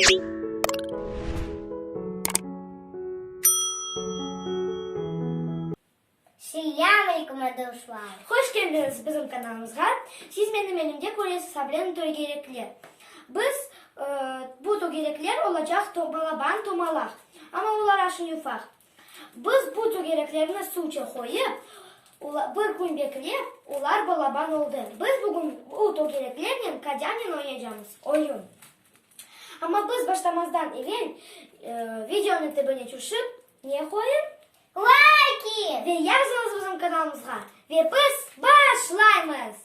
Selâm aleyküm, dostlar! Hoş keldiñiz bizim kanalımızğa. Siz menim elimde köresiz ablen tögerekler. Biz, bu tögerekler olacaq balaban tomalaq, amma olar aşın yufaq. Biz bu tögereklerni suvça qoyıp, bir kün beklep, olar balaban oldı. Biz bugün bu tögereklernen Kadânen oynaycamız oyun. Amma biz başlamazdan evel videonı tibine tüşip, ne qoyıñ? Layki! Ve yazıñız bizim kanalımızğa. Ve biz başlaymız!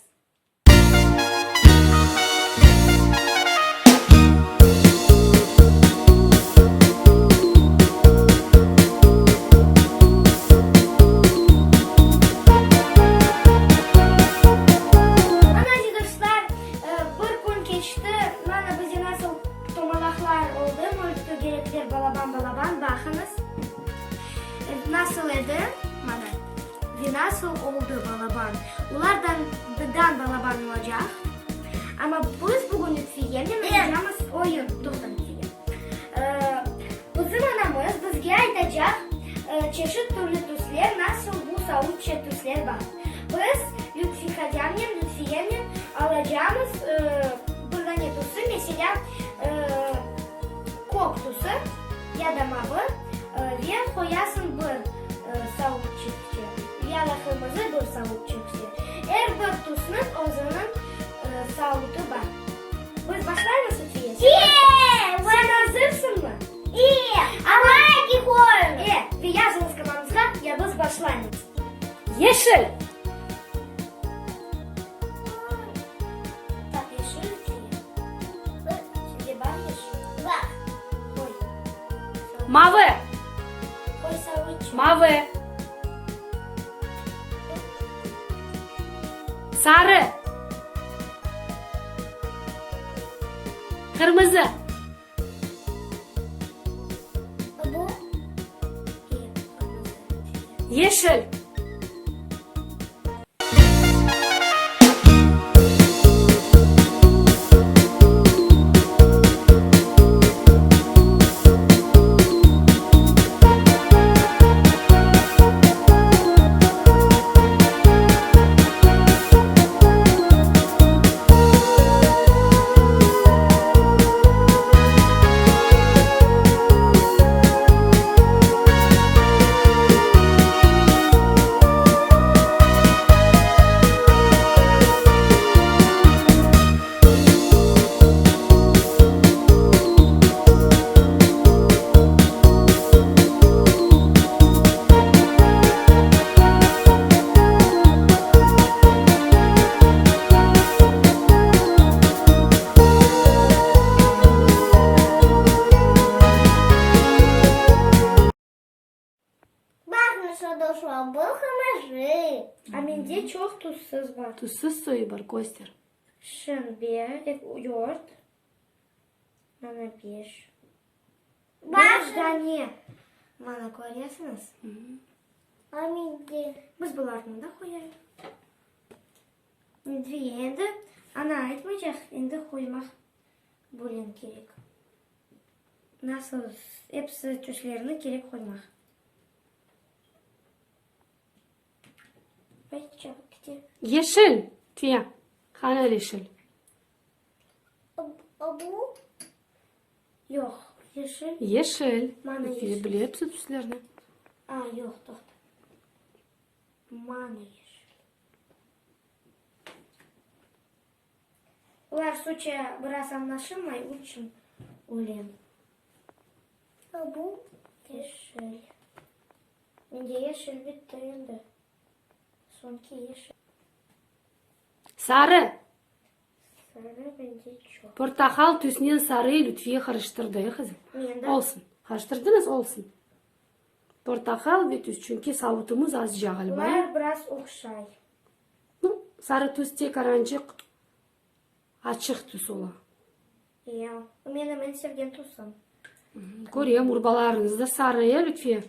Ana, aziz dostlar, bir kün keçti, mana bizde nasıl tomalaqlar oldı, mült tögerekler balaban-balaban, baqıñız, nasıl edi, mana, ve nasıl oldı balaban, olar dan balaban olacaq, amma biz bugün Lütfiyenen oynaycamız oyun, toqta, Lütfiye, bizim anamız bizge aytacaq çeşit türlü tüsler, nasıl bu savutça tüsler bar. Biz Lütfihacamnen, Lütfiyenen alacamız bir dane tüsü, meselâ, kök tüsü ya da mavı ve qoyasıñ bir savutçıqça ya da qırmızı bir savutçıqça. Er bir tüsniñ özüniñ savutı bar. Biz başlaymız, Lütfiye? Sen azırsıñmı? E, ve yazıñız kanalımızğa, ya biz başlaymız. Yeşil. Tak, yeşil Lütfiye. Sende bar yeşil? Bar. Qoy. Mavı. Qoy savuç. Mavı. Sarı. Qırmızı. Bu? Yeşil. Baqıñız, dostlar, bu qırmızı. A mende çoq tuzsuz bar. Tuzsuz suyu bar, köster. Şembe, dört, mana beş. Beş dane. Mana köresiñiz? A mende. Biz bularnı da qoyayıq. Endi, endi ana aytmaycaq, endi qoymaq bölem kerek. Nasıl episi tüslerini kerek qoymaq. Ay, çabuk kete. Yeşil, Tiya, qana yeşil? A bu? Yoq, yeşil. Yeşil. Mana yeşil. Bile episi tüslerni. A, yoq, toqta. Mana yeşil. Olar suça biraz añlaşılmay, uçün ölem. A bu? Yeşil. Mende yeşil bitti endi. Soñki yeşil. Sarı. Sarı mende çoq. Portaqal tüsnen sarıyı Lütfiye qarıştırdı, e, qızım? Mende. Olsun. Qarıştırdıñız, olsun. Portaqal ve tüs, çünki savutımız azca ğaliba. Olar biraz oqşay. Nu, sarı tüs tek arancıq açıq tüs ola. Ya, o menim eñ sevgen tüsüm. Körem, urbalarıñız da sarı, e, Lütfiye?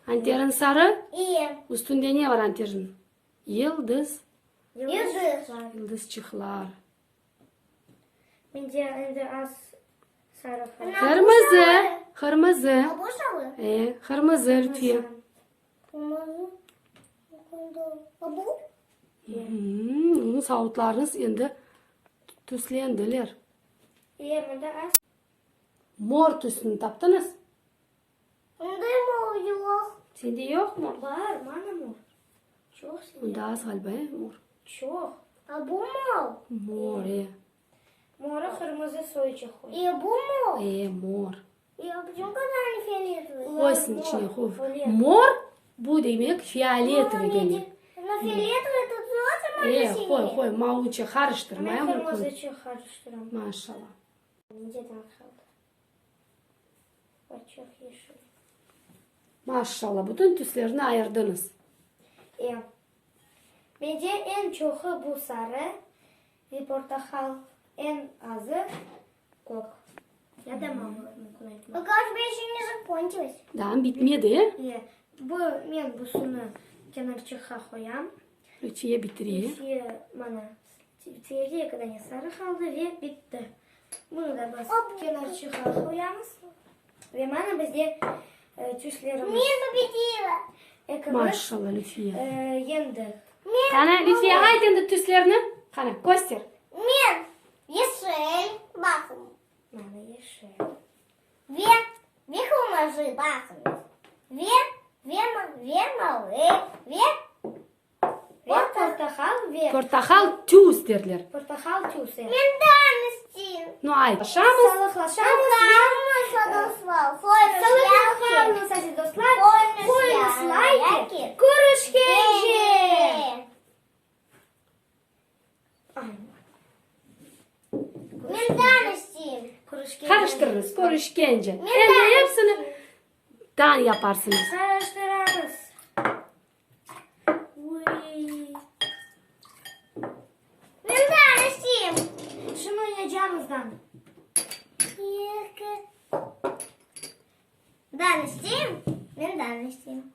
Anteriñ sarı? İye. Üstünde ne var anteriñ? Yıldız. Yıldız. Yıldızçıqlar. Mende endi az. Sarı. Qırmızı. Qırmızı. A bu sarı? E, qırmızı Lütfiye. Qırmızı. A bu? Onıñ savutlarıñız endi tüslendiler. E, mında az. Mor tüsüni taptıñız? Mında mor yoq. Sende yoq mor? Bar, mana mor. Çoq sende. Mında az ğaliba, e, mor. Çoq. A bu mor? Mor, e. Morı qırmızı soyçıq. E, bu mor? E, mor. E, почему когда они фиолетовые? Qoysın içine, qoy. Mor, bu demek fioletovıy demek. Но фиолетовый тут тоже E, можно qoy, синий. qoy, mavuçı qarıştırma, Men e, qoy. qırmızıçı qarıştıram. Maşallah. Neden qaldı? Çoq yeşil. Maşallah, bütün tüslerni ayırdıñız. E, mende eñ çoqu bu sarı ve portaqal, eñ azı kök. Ya da mavı mümkün aytmaq. Пока у тебя еще не закончилось. Daa bitmedi, e? E, bu, men busını kenarçıqqa qoyam. Lütfiye bitire. Lütfiye mana bitirdi, eki dane sarı qaldı ve bitti. Bunı da biz kenarçıqqa qoyamız. Ve mana bizde tüslerimiz. Men победила. Ekimiz Maşallah, Lütfiye. yendik. Qana, Lütfiye, ayt endi tüslerni. Qana, köster. Men yeşil baqıñ. Mana yeşil. Ve, ve qırmızı baqıñ. Ve, ve, ve mavı, ve Ve portaqal, ve. Portaqal tüs derler. Portaqal tüs, e. Men daa isteyim. Nu, ayt. Şamız. Sağlıqlaşamız. Sağlıqla qalıñız, aziz dostlar. Qoyuñız layki. Körüşkence! Men daa isteyim. Körüşkence. Qarıştırıñız. Körüşkence. Endi episini daa yaparsıñız. Qarıştıramız. Uy. Men daa isteyim. Şimdi oynaycağımızdan. Daa isteyim. Men daa isteyim.